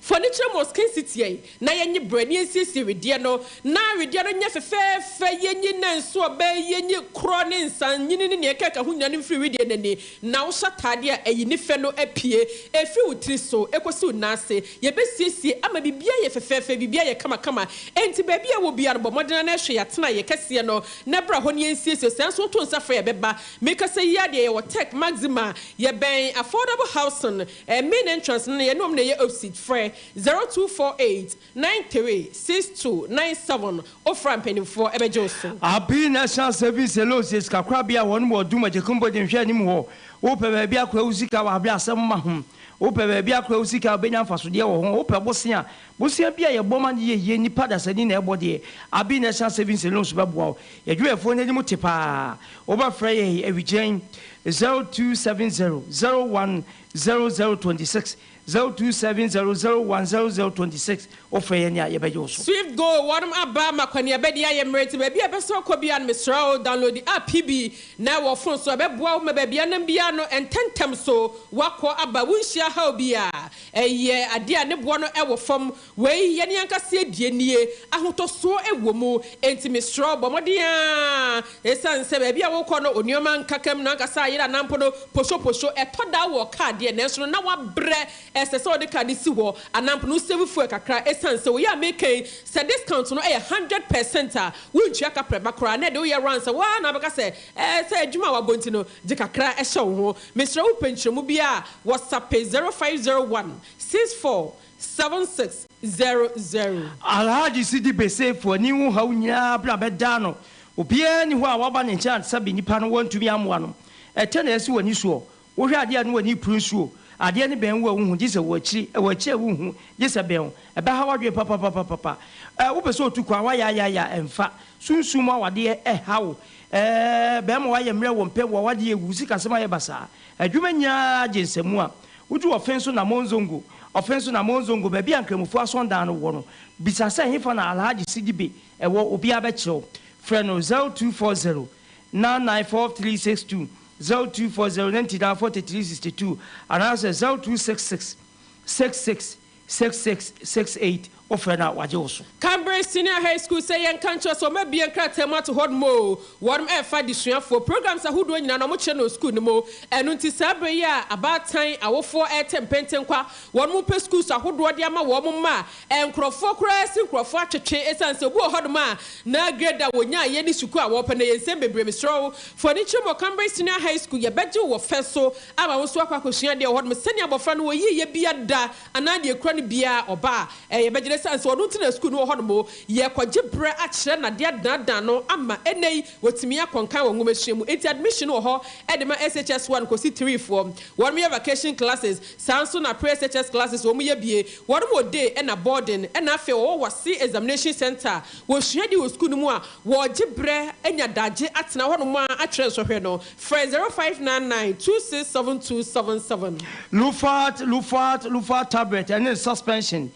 Fa ani kyerɛ Mosque nsitiɛ na yɛnye brɛ na yɛnsiesie wedeɛ no na wedeɛ no nyɛ fɛfɛɛfɛ, yɛnyi nanso ɔbɛ, yɛnyi korɔ ne nsa nyini ne nea ɛkeka ho nyinaa no mfiri wedeɛ no ani, na wohyɛ ataadeɛ a ɛyi ne fɛ no apue ɛfiri wo tiri so ɛkɔsi wo nan ase. Yɛbɛsiesie ama biribiara ayɛ fɛfɛɛfɛ, biribiara ayɛ kamakama. Enti baabi a ɛwɔ biara no bɔ mmɔden ara na hwɛ yɛatenaeɛ kɛseɛ no na bra hɔ na yɛnsiesie. Sɛ nso woto nsa frɛ yɛbɛba. Mekasa yi ara deɛ yɛwɔ Tech Maxima, yɛbɛn Affordable Housing, Main entrance no yɛne wɔn na ɛyɛ opsit frɛ 0248 93 6297 wofrɛ a mpanimfoɔ bɛgye wo so. Abi National Service Hello yɛ sikakorabea a wɔnom wɔ Duma Gyekumbo de nhwɛ anim hɔ. Wopɛ baabi akora wo sika wɔ abrɛ asɛm ma ho. Wopɛ baabi akora wo sika a wobɛnya mfasodeɛ wɔ ho. Wopɛ bosea, bosea bi a yɛbɔ ma no yɛ yie, nnipa dasani na ɛbɔ deɛ, Abi National Savings and Loans bɛboa wo. Yɛn adwumayɛfoɔ no anim te paa. Wobɛfrɛ yɛn awigyɛn 0270 01 0026, 0270 01 0026, Wofrɛ yɛn a yɛbɛgye wo so. Swift Go wɔnom aba ma kwaneaba di ayɛ mmerɛ nti baabi a ɛpɛ sɛ ɔkɔ biara no mesrɛ wo download app yi bi na ɛwɔ phone so ɛbɛboa wo ma baabi anam biara no ntɛntɛm so woakɔ aba wonhyia haw biara ɛyɛ adeɛ a ne boɔ no ɛwɔ fam Wei yɛ ne ankasa adie nie, ahotɔsoɔ wɔ mu, enti mesrɛ wo bɔ mmɔden ara, ɛsiane sɛ baabi a worekɔ no nneɛma nkaka mu no ankasa ayera anaa mpo no poshoposho, ɛtɔ da wɔ kaa deɛ nanso no na wabrɛ, ɛsɛ sɛ wode kaa no si hɔ anaa mpo no wo save fuel kakra, ɛsiane sɛ wei a mereka yi sɛ discount no yɛ 100% a wontua kaprɛ ba koraa na ɛde woyɛ rounds a wo ara na wobɛka sɛ ɛɛ sɛ adwuma a wabɔ nti no gye kakra hyɛ wo ho. Mesrɛ wo wopɛ nkyerɛmu biara a wɔsape 0501 64 7600. Alhaji Sidi Bese fo ani ho haw nyinaa bere a bɛdaa no. Obiara nni hɔ a waba ne nkyɛn ansa bi nipa no wantumi ammoa no. Ɛtɛ na asi w'ani soɔ. Wohwɛ adeɛ a na w'ani repuru nsuo. Adeɛ no bɛn wo a wonhu, gye sɛ wɔ akyiri, ɛwɔ akyiri a wonhu, gye sɛ bɛn wo. Ɛbɛha w'adwene papapapapa. Ɛ, wopɛ sɛ otu kwan, woayaayaaya, ɛmfa. Sunsum mu awadeɛ ɛha wo. Ɛ, bɛrima woayɛ mmerɛ wo mpɛ, w'awadeɛ awu, wo sikasɛm ayɛ basaa. Adwuma nyinaa gye nsamu a wodu Ɔfen so Namonzongo, Ɔfen so Namonzongo, baabi a Nkramofoɔ asɔndan no wɔ no. Bisa sɛ hefa na Alhaji Sidibe wɔ, obiara bɛkyerɛ wo. Frɛ no 0240 994362, 0240 99 43 62, anaasɛ 0266 66 6668, wofrɛ no a wagye wo so. Cambridge Senior High School sɛ yɛnka nkyerɛ wo sɛ wɔabue nkrataa mu ato hɔ nom oo, wɔnom ɛrefa adesuafoɔ. Programs ahodoɔ nyinaa no wɔkyerɛ no wɔ sukuu no mu. Ɛno nti saa berɛ yi a abaatan, awofoɔ ɛrete mpentenkwa, wɔnom pɛ schools ahodoɔ de ama wɔn mma a, nkorɔfoɔ koraa si nkorɔfoɔ atwetwe ɛsiane sɛ obi wɔ hɔ nom a na grade a wɔnyaeɛ ne sukuu a wɔpɛ no ɛyɛ nsɛm bebree. Mesrɛ wo fa w'ani kyerɛ mu wɔ Cambridge Senior High School, yɛbɛgye wo wɔ fɛ so ama wo nso akɔ akɔsua adeɛ wɔ hɔ nom sɛdeɛ abɔfra no wɔyiiɛ biara da anaa deɛ ɛkura no biara ɔba a, ɛyɛ bɛgyina ɛsiane sɛ ɔno nti na sukuu no wɔ hɔnom o, yɛrekɔgye berɛ akyerɛ no adeɛ adaadaa no ama ɛnnɛ yi watumi akɔ nkan wɔ nwomasua mu. Enti admission wɔ hɔ de ma SHS 1 kɔsi 3 foɔ. Wɔnom yɛ vacation classes, saa nso na pre-SHS classes wɔn yɛ bie. Wɔnom wɔ day ɛna boarding, ɛna afei wɔwɔ WASSCE examination center a wɔsua adeɛ wɔ sukuu no mu a wɔregye berɛ anya daagye atena hɔnom a atwerɛ nsɔhwɛ no. Frɛ 0599 267277. Lufart, Lufart, Lufart tablet ɛne suspension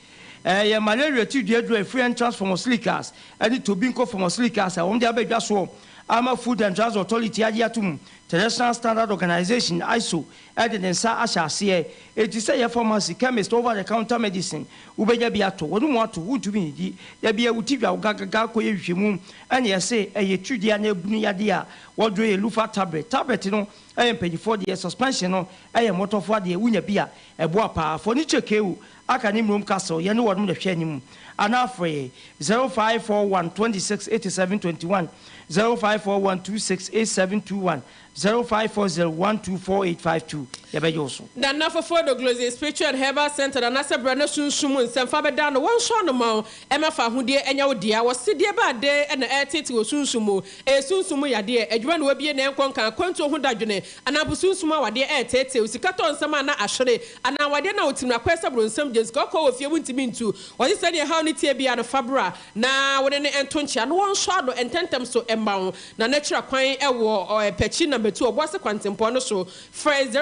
ɛyɛ malaria ti dua aduru a ɛfiri Entrance Pharmaceuticals ɛne Tobinco Pharmaceuticals a wɔn de aba dwa soɔ ama Food and Drugs Authority agye atom, International Standard Organization, ISO, de ne nsa ahyɛ aseɛ. Enti sɛ ɛyɛ pharmacy, chemist, over the counter medicine, wobɛnya bi atɔ. Wɔn mu ato, wontumi nnidi. Da biara wo ti dwa wo gagaga kɔyɛ nhwehwɛmu ɛne ɛse ɛyɛ tiridie anaa ebunu yadeɛ a, wɔduro yɛ Lufa tablet. Tablet no yɛ mpanyinfoɔ deɛ, suspension no yɛ mmɔtɔfoɔ adeɛ. Wonya bi a, ɛboa paa. Furniture KU aka ne Mmrom Castle, yɛne wɔnom na ɛhwɛ anim. Anaa frɛ yɛn 0541 26 87 21, 0541 26 87 21. 0540 12 4852 yɛbɛgye wo so. Nana Fofodo Gloze Spiritual and Herbal Centre Nana sɛ bra na sunsum mu nsɛm fa bɛda ano wɔnsɔ ano ma wo ɛma fa ahodie ɛnyɛ wo dea wɔse deɛ ba ade na ɛretete wɔ sunsum mu ɛyɛ sunsum mu yadeɛ adwuma na wabie na ɛnkɔ nka akwantuo ho dadwene anaa mpo sunsum awadeɛ ɛreteetee wo sika tɔ nsɛm a na ahwere anaa awadeɛ na wotim no akɔyɛ sɛ bronsam gye sika ɔkɔ wɔ fie wontumi ntu wɔse sɛdeɛ ɛhaw no teɛ biara no fa bra na wone no nto nkyea na wɔnsɔ ano ntɛntɛm so mma wo Na n'akyira kwan wɔ Pɛkyi Number 2 Ɔboase kwantempɔn no so. Frɛ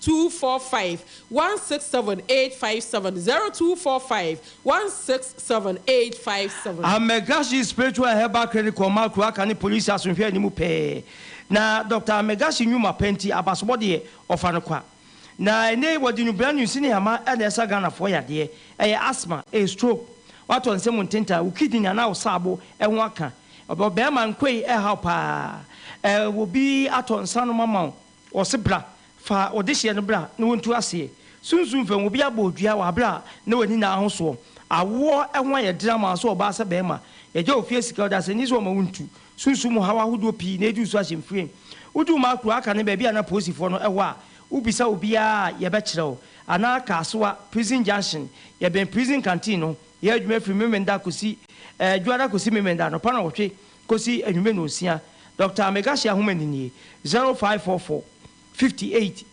0245 167 857, 0245 167 857. Amegashi Spiritual and Herbal Clinic wɔ Makro aka ne polisi asomhwɛ anim pɛɛ. Na Dɔkta Amegashi nnwuma pa nti, abasobɔ deɛ, ɔfa no kwa. Na ɛnnɛ yi wɔde nnubran ne nsu ne hama na ɛsa Ghanafoɔ yadeɛ. Ɛyɛ asthma, ɛyɛ stroke, woatɔ nsam ntentan, wo kidney anaa wo saabo ho aka, Ɔbɛɛma nkoe ɛhaw paa eh Obi atɔ nsa nom ama wo ɔse bra fa wo dehyeɛ no bra na wɔntu aseɛ Sunsum fam obi abɔ odua wɔ aberɛ a na w'ani nna ho soɔ Awoɔ ho ayɛ den ama wo sɛ ɔbaa sɛ bɛɛma Yɛgya wo fie sika ɔdasani sɛ ɔma wo ntu Sunsum mu haw ahodoɔ pii na ɛdi wo so ahyɛmfire Woduu Makro aka ne baabi a na polisifoɔ no wɔ a wobisa obiara a yɛbɛkyerɛ wo Anaa Kasoa prison junction yɛbɛn prison canteen no Yɛ adwuma firi Memenda kɔsi Dwoada kɔsi Memenda anɔpa nnɔnwɔtwe kɔsi anwummerɛ nnɔnsia. Dɔkta Amegashi ahoma ni nie, 0544 58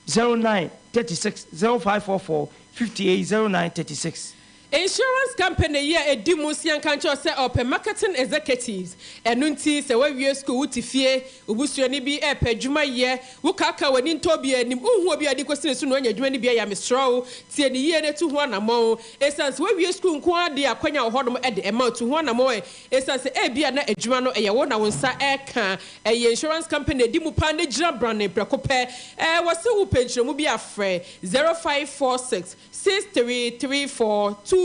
09 36, 0544 58 09 36. Insurance company yi a ɛdi mu nso yɛnka nkyerɛ wo sɛ ɔpɛ marketing executives. Ɛno nti sɛ woawie sukuu, wote fie, wo busuani bi repɛ adwuma yɛ, Wokaakaa w'ani ntɔ obiara anim, wonhu obi a ɔde kɔsi ne so na wanya adwuma no bi ayɛ a, mesrɛ wo, tie no yie na tu ho anammɔn. Esiane sɛ woawie sukuu nko ara de, akwannya wɔ hɔnom de, ɛma wo tu ho anammɔn ɛ. Esiane sɛ ebia na adwuma no yɛ wo na wo nsa reka, ɛyɛ insurance company a edi mu paa na egyina brane prɛko pɛ. Ɛ, wɔse wopɛ nkyerɛmu bi a, frɛ 0546 633426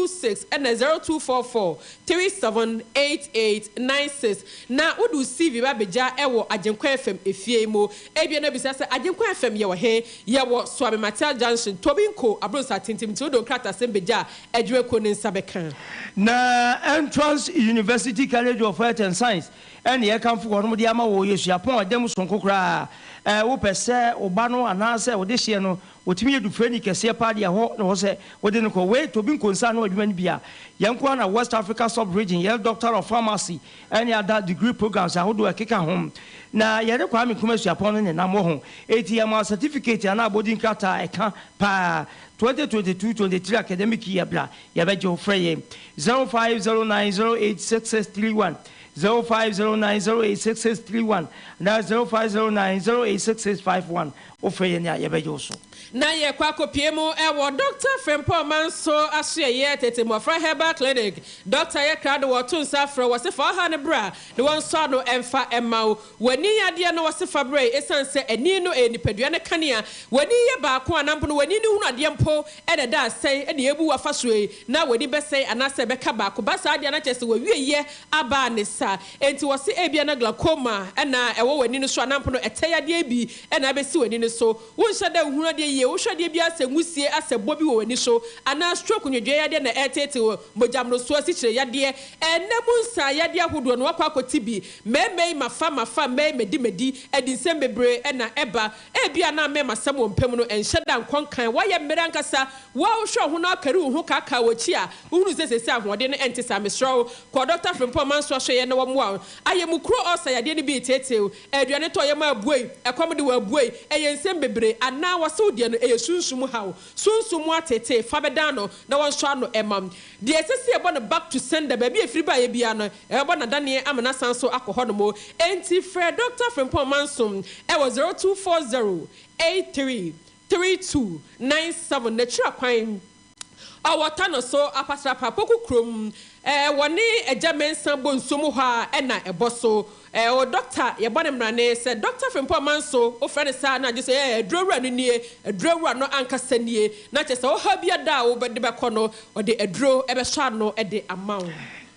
ɛna 0244 378896 na wode wo CV ba abɛgya wɔ Agyenkwa FM efie yi mu. Ebia na bisa sɛ Agyenkwa FM yɛwɔ he? Yɛwɔ Suame Matia Junction, Tobinco, Abronsa Tintim nti wode wo nkratasɛm bɛgya a adwumakuo no nsa bɛka. Na Entrance University College of Health and Science na yɛkamfo wɔnom de ama wɔ yɛ suapɔn a ɛda mu sononko koraa. Wopɛ sɛ wo ba no anaasɛ wo dehyeɛ no ɔtumi yɛ dufrani kɛseɛ paa deɛ, ɛhɔ na ɛwɔ sɛ wode no kɔ. Wei Tobi Nkonsa ano adwuma no bi a yɛn nko ara na West Africa Sub-Region yɛyɛ Doctor of Pharmacy ne ada degree programs ahodoɔ a ɛkeka ho. Na yɛne Kwame Nkrumah Suapɔn no nenam wɔ ho. Enti yɛma wo certificate anaa abɔdin krataa a ɛka paa. 2022-23 academic year bra yɛbɛgye wo. Frɛ yɛn 0509086631, 0509086631 anaa 0509086651. Wofrɛ yɛn a yɛbɛgye wo so. Na yɛkɔ akɔpue mu wɔ Dɔkta Frimpong Manso Asoɛeɛ Tete Mmɔfra Herbal Clinic. Dɔkta yɛ krado wɔto nsa frɛ wo, wɔse fa ɔhaw no bra na wɔnsɔ ano mfa mma wo. W'ani yadeɛ no wɔse fa brɛ esiane sɛ ani no ɛyɛ nipadua no kanea. W'ani yɛ baako anaa mpo no w'ani no hunu adeɛ mpo na ɛda asɛe na ɛbu wo afa soɔ yi na w'ani bɛsɛe anaasɛ ɛbɛka baako. Ba saa deɛ na kyerɛ sɛ w'awieɛ aba ne sa. Enti wɔse ebia na glaucoma na ɛwɔ w'ani no so anaa mpo no ɛtɛ yadeɛ bi na abɛsi w'ani no so. Wonhyɛ da nhunu adeɛ yie, wohwɛ adeɛ bi ara sɛ nwusie asɛ bɔ bi wɔ w'ani so anaa stroke nwedwoeɛ yadeɛ na ɛreteetee wo, mogya mmorosoɔ, asikyire yadeɛ, ɛnna mu nsaa yadeɛ ahodoɔ no woakɔ akɔte bi. Mɛɛmɛi mafa mafa mɛi madi madi, ɛde nsɛm bebree na ɛba. Ebia na mɛɛma asɛm wɔ mpa mu no ɛnhyɛ da nkɔ nkan, woayɛ mmerɛ ankasa, wo a wohwɛ wo ho na woakari wo ho kaakaa w'akyi a, wohunu sɛ seesei ahoɔden no ɛnte saa. Mesrɛ wo, kɔ Dɔkta Frimpong Manso ahwɛeɛ na wɔmmoa wo. Ayɛmukuro ulcer yadeɛ no bi reteetee wo, Aduane tɔ yam a abuei, ɛkɔm de wo abuei, ɛyɛ nsɛm bebree, anaa wɔse wo deɛ no ɛyɛ sunsum haw, sunsum mu ateetee, fa bɛdan no na wɔnsɔ ano mma wo. Deɛ ɛsɛ sɛ yɛbɔ no back to sender, baabi a ɛfiri baeɛ biara no, ɛbɛbɔ no adaneɛ ama no asan so akɔ hɔnom. Enti frɛ Dɔkta Frimpong Mansom wɔ 0240 83 32 97, n'akyiri akwan. Ɔwɔ Tano so Apasrapa Poku kurom. Wɔne Agya Mensah bɔ nsuo mu hɔ a ɛna ɛbɔ so. O Dɔkta, yɛbɔ no mmrane sɛ Dɔkta Frimpong Manso, wofrɛ no saa na agye sɛ ɛɛ aduro wura no nie, aduro wura no ankasa nie. Na kyerɛ sɛ ɔhaw biara da a wode bɛkɔ no, ɔde aduro bɛsɔ ano de ama wo.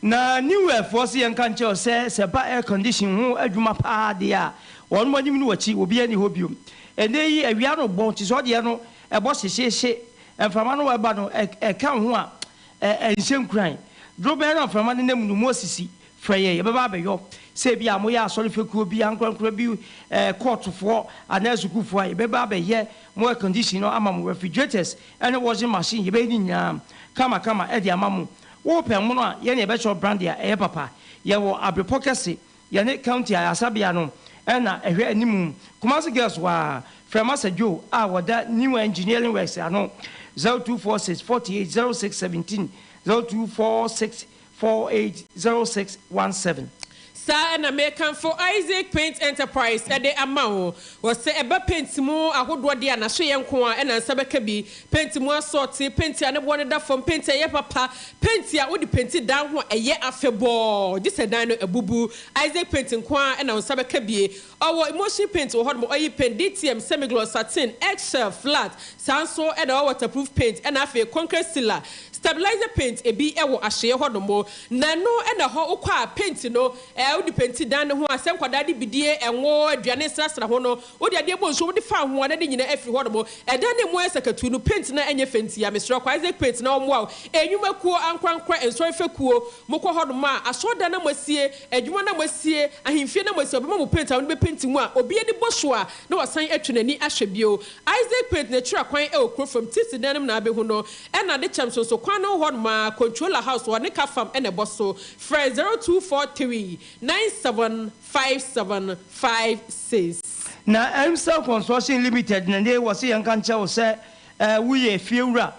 Na New World foɔ se yɛnka nkyerɛ wo sɛ, sɛ ɛba air condition ho adwuma paa deɛ a, wɔnom anim ne wɔakyi, obiara nni hɔ biom. Ɛnnɛ yi awia no bɔ, nti sɛ ɔdeɛ no ɛbɔ hyehyeehye, Mframa no reba no, ɛka wo ho a, ɛnhyɛ nkuran. Dorobɛn no a mframa no nam no mu asisi. Frɛ yɛn, yɛbɛba abɛyɔ. Sɛ ebia moyɛ asɔre fekuo bi, ankorankora bi, kɔɔtofoɔ anaa sukuufoɔ a, yɛbɛba abɛyɛ mo air condition no ama mo, refrigerators ne washing machine, yɛbɛyɛ ne nyinaa kamakama de ama mo. Wopɛ mono a, yɛn na yɛbɛkyerɛ wo brand a ɛyɛ papa. Yɛwɔ Abrepɔ kɛse Yɛne County Ayarsabea no na ɛhwɛ anim. Kumasi Girls wa frɛ Masa Joe a wɔda New Engineering Works ano, 0246 48 06 17, 0246 48 06 17. Saa na mekamfo Isaac Paint Enterprise de ama wo. Wɔsɛ ɛba paint mu ahodoɔ deɛ a n'asoeɛ nko ara na nsa bɛka bi. Paint mu asɔɔte, paint a ne boɔ no da fam, paint a ɛyɛ papa, paint a wode penti dan ho a ɛyɛ afebɔɔ gye sɛ dan no abubu. Isaac Paint nko ara na wo nsa bɛka bie. Ɔwɔ emulsion paint wɔ hɔnom, oil paint, DTM, semi-gloss, satin, eggshell, flat, saa nso na ɔwɔ waterproof paint ɛna afei concrete sealer, stabilizer paint ebi wɔ ahyeɛ hɔnom. Na ɛno na ɛhɔ wokɔ a paint no wode penti dan no ho a sɛ nkwadaa de bidie, ngo, aduane srasra ho no Wode adeɛ bɔ nsuo, wode fa ho a na ne nyinaa afiri hɔ nom. Ɛdan no emu ayɛ sakatuu no, paint no anyɛ fɛ nti a, mesrɛ wo kɔ Isaac Paint na wɔmmoa wo. Nnwuma kuo, ankorankorɛ, nsɔre fekuo, mokɔ hɔ nom a, asɔredan no a moasie, adwuma no a moasie, ahemfie no a moasie, wɔbɛma mo paint a mode bɛpenti mu a, obi ani bɔ so a, na wasan atwi n'ani ahwɛ bio. Isaac Paint na ɛkyerɛ kwan wɔ kuro fam, Tisi dan no mu na abɛhu no, ɛna Adekyɛm nso so kwan no wɔ hɔ nom ara, Controller House hɔ ne Kafam na ɛbɔ so. Frɛ 0243 97 5756. Na Emsel Construction Limited na ndɛ wɔse yɛnka nkyerɛ wo sɛ woyɛ efiewura,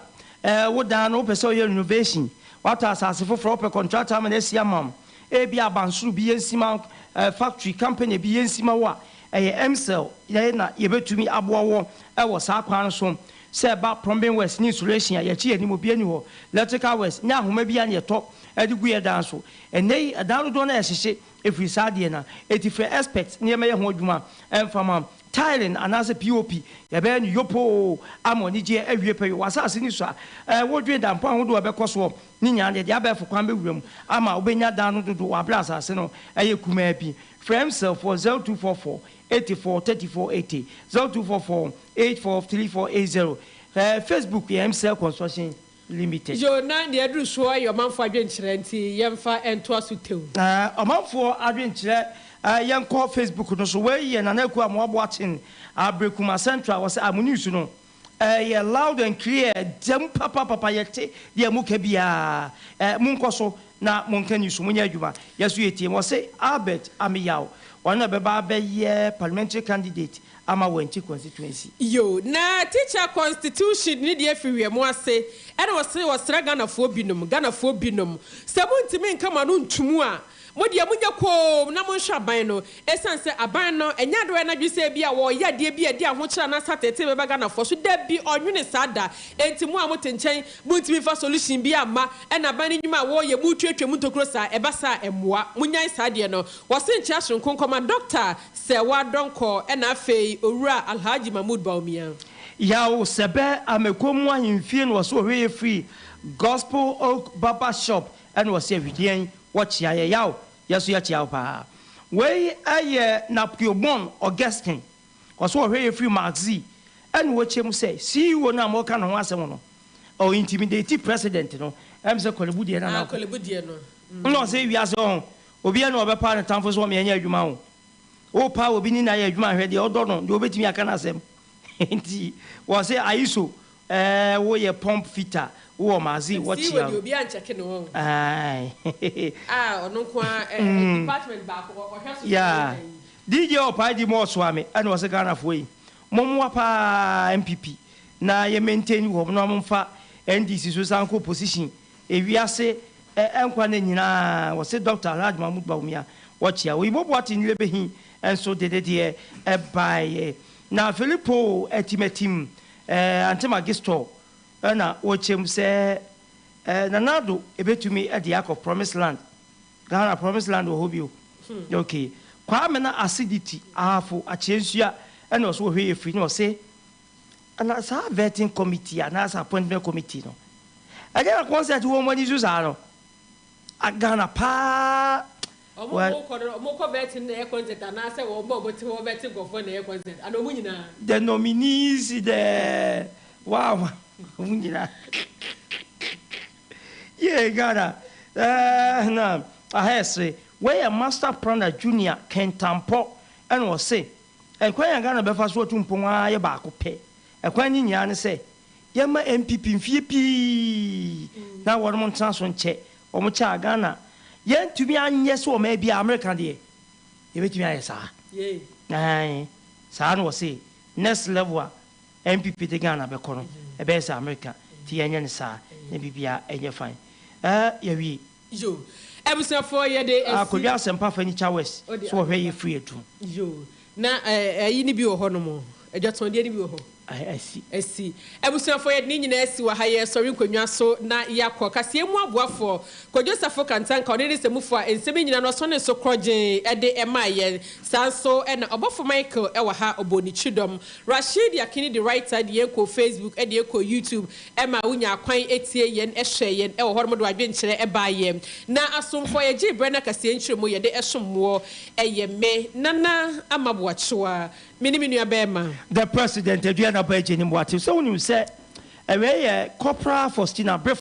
wo dan no wopɛ sɛ woyɛ renovation, woatɔ asase foforɔ, wopɛ contractor ama no asi ama wo, ebia abansoro bi yɛnsi ma wo, factory, company bi yɛnsi ma wo a, ɛyɛ Emsel yɛn na yɛbɛtumi aboa wo wɔ saa kwan no so. Sɛ ɛba plumbing works ne insulation a, yɛakyi yɛn anim, obiara nni hɔ. Electrical works, nyɛ ahoma biara na yɛtɔ de gu yɛn dan so. Ɛnnɛ yi, dan dodoɔ no ara yɛhyehye Ɛfiri saa deɛ na ɛti frɛ expert na yɛmɛyɛ ho adwuma ɛmfa ma tiling anaasɛ POP yɛbɛyɛ no yopoo ama anigyeɛ awie pɛyɛ wɔ asase no so a wodwen da mpo ahodoɔ a ɛbɛkɔ soɔ ne nyinaa no yɛde abɛɛfo kwan bɛwura mu ama wobɛnya dan no dodoɔ wɔ aberɛ a asase no ɛyɛ kumaa bi. Frɛ MCEL foɔ 0244 84 34 80 0244 84 34 80 Facebook yɛ MCEL Construction. Limited. Yoo, na deɛ aduru soɔ yɛ ɔmanfoɔ adwenkyerɛ nti yɛmfa ntoa so tew. Ɔmanfoɔ adwenkyerɛ, yɛnkɔ Facebook no so. Wei yɛ Nana Akua Amoah Boateng, Ablekuma Central, ɔsɛ ah mo news no ɛyɛ loud and clear, dɛm papapapa yɛte deɛ moka biara, monkɔ so na monka news, monyɛ adwuma, yɛso yɛtie mo. Ɔse Albert Ameyaw, ɔno na ɛbɛba abɛyɛ parliamentary candidate ama Wenchi constituency. Yoo, na teacher constitution ne deɛ firi wiɛ mo ase ɛna ɔse ɔsrɛ Ghanafoɔ binom, Ghanafoɔ binom, sɛ montumi nka mo ano ntomu a, mo deɛ monyɛ koom na monhwɛ aban no, ɛsiane sɛ aban no, ɛnyɛ adeɛ ɔyɛ n'adwene sɛ ebia wɔreyɛ adeɛ bi a ɛde ahokyerɛ anaasɛ ateetee bɛba Ghanafoɔ so, dabi, ɔnnwene saa da, enti mo a mote nkyɛn, montumi mfa solution biara mma, ɛna aban no nnwuma a wɔreyɛ, moretuatua mu ntokuro saa, ɛba saa a, ɛmmoa, monnyae saa adeɛ no. Wɔse nkyea soronko nkɔma Dɔkta Sɛwa Donkor ɛna afei Owura Alhaji Mahmood Bawumia. Yaw Sɛbɛ Amekomu ahemfie na ɔse ɔhwɛ yɛ firi Gospel Oak Barber Shop ɛna ɔse awidie wɔkyea yɛ Yaw yɛso yɛkyea wo paa. Wei ɛyɛ Napkiobon Augustine ɔse ɔhwɛ yɛ firi Maxi ɛna ɔkyɛ mu sɛ CEO no a moka ne ho asɛm no ɔ intimidate president no ɛm sɛ Korlebu deɛ no anaa Ah Korlebu deɛ no. Ɛna ɔse wiase ɔho obiara ni ɔbɛpaa ne tamfo sɛ ɔmeɛ nyɛ adwuma o. Wopaw obi ne no ayɛ adwuma hwɛ deɛ ɔdɔ no, deɛ ɔbɛtumi aka n'asɛm. Nti wɔse Ayiso eh, woyɛ pump fitter, wowɔ magazine, See wɔkyea wɔ deɛ wo. obiara nkyɛke no wɔn. Aye. Ah, ɔno nko ara eh, eh, department baako ɔhwɛ so sɛ Yeah. ɛyɛ yi. DJ Ɔpae di mu ɔsoa me ɛna ɔse Ghanafoɔ yi mommoa paa NPP na yɛ maintain wɔn na momfa NDC so san kɔ opposition. Ewiase nkwa nna nyinaa wɔse Dɔkta Alhaji Mahmood Bawumia wɔkyea. Oyibo Boateng Lebehi nso de ne deɛ baeɛ. Na Filipo Atimatim Ante Magistɔ na wɔkyɛm sɛ Nana Addo bɛtumi de akɔ Promise Land. Ghana Promise Land wɔ hɔ bio? Ok. Kwame na Asiditi Ahafo Akyeansua na ɔso wɔhwɛ yɛ firi na ɔse na saa vetting committee anaasɛ appointment committee no ɛdeɛ na concert wɔ wɔn ani so saa no a Ghana paa Ɔmo well. ɔmo kɔ no ɔmo kɔ vetting na ɛyɛ concert anaasɛ wɔn a ɔmo te hɔ vet nkorɔfoɔ na ɛyɛ concert anaa ɔmo nyinaa. The nominees the wow ɔmo nyinaa yee Ghana ɛɛ na aha ɛsere wei yɛ master planner junior Kentampɔ ɛna ɔse Ɛkwan a Ghana bɛfa so atu mpɔn ara yɛ baako pɛ. Ɛkwan no nyinaa ne sɛ yɛmma NPP mfeɛ pii na wɔnom ntena so nkyɛ. Wɔn kyɛ a Ghana yɛntumi anyɛ sɛ ɔman biara, Amerika deɛ yɛbɛtumi ayɛ saa. Aane, saa na wɔse next level a NPP de Ghana bɛkɔ no ɛbɛyɛ sɛ Amerika, nti yɛnyɛ no saa na biribiara ɛnyɛ fine. Ɛɛ yɛawie. Yo. Abusuafoɔ yɛde asi. Akwadwo Asɛmpa Furniture West Ode so wɔhwɛ akɔba. yɛ firi adum. Yo. Na ɛyi no bi wɔ hɔ nom? Adwatɔndeɛ no bi wɔ hɔ? Asi. Asi. Abusuafoɔ yɛde ne nyinaa asi wɔ ha. Yɛresɔre nkonnwa so na yɛakɔ. Kaseɛ mu aboafoɔ, Kwadwo Safo Kantanka, ɔne ne sɛmufoɔ a nsɛm yi nyinaa no ɔsɔnee so korɔgyee de maa yɛn. Saa nso na Ɔbɔfo Michael wɔ ha, ɔbɔɔ ne kyidɔm. Rasheed Yakini de writer de yɛn kɔɔ Facebook de yɛn kɔɔ YouTube. Ɛma wonyaa kwan tiee yɛn, hwɛɛ yɛn wɔ hɔnom de w'adwenkyerɛ baa yɛn. Na asomfoɔ a yɛgyee berɛ no akasie nkyerɛmu yɛde som woɔ yɛ me, Nana Ama Boakyewa, me ne me nua barima. The President, Aduana Boagye Nimboate, sɛ wonim sɛ ɛwei yɛ Corporal Faustina Brefo.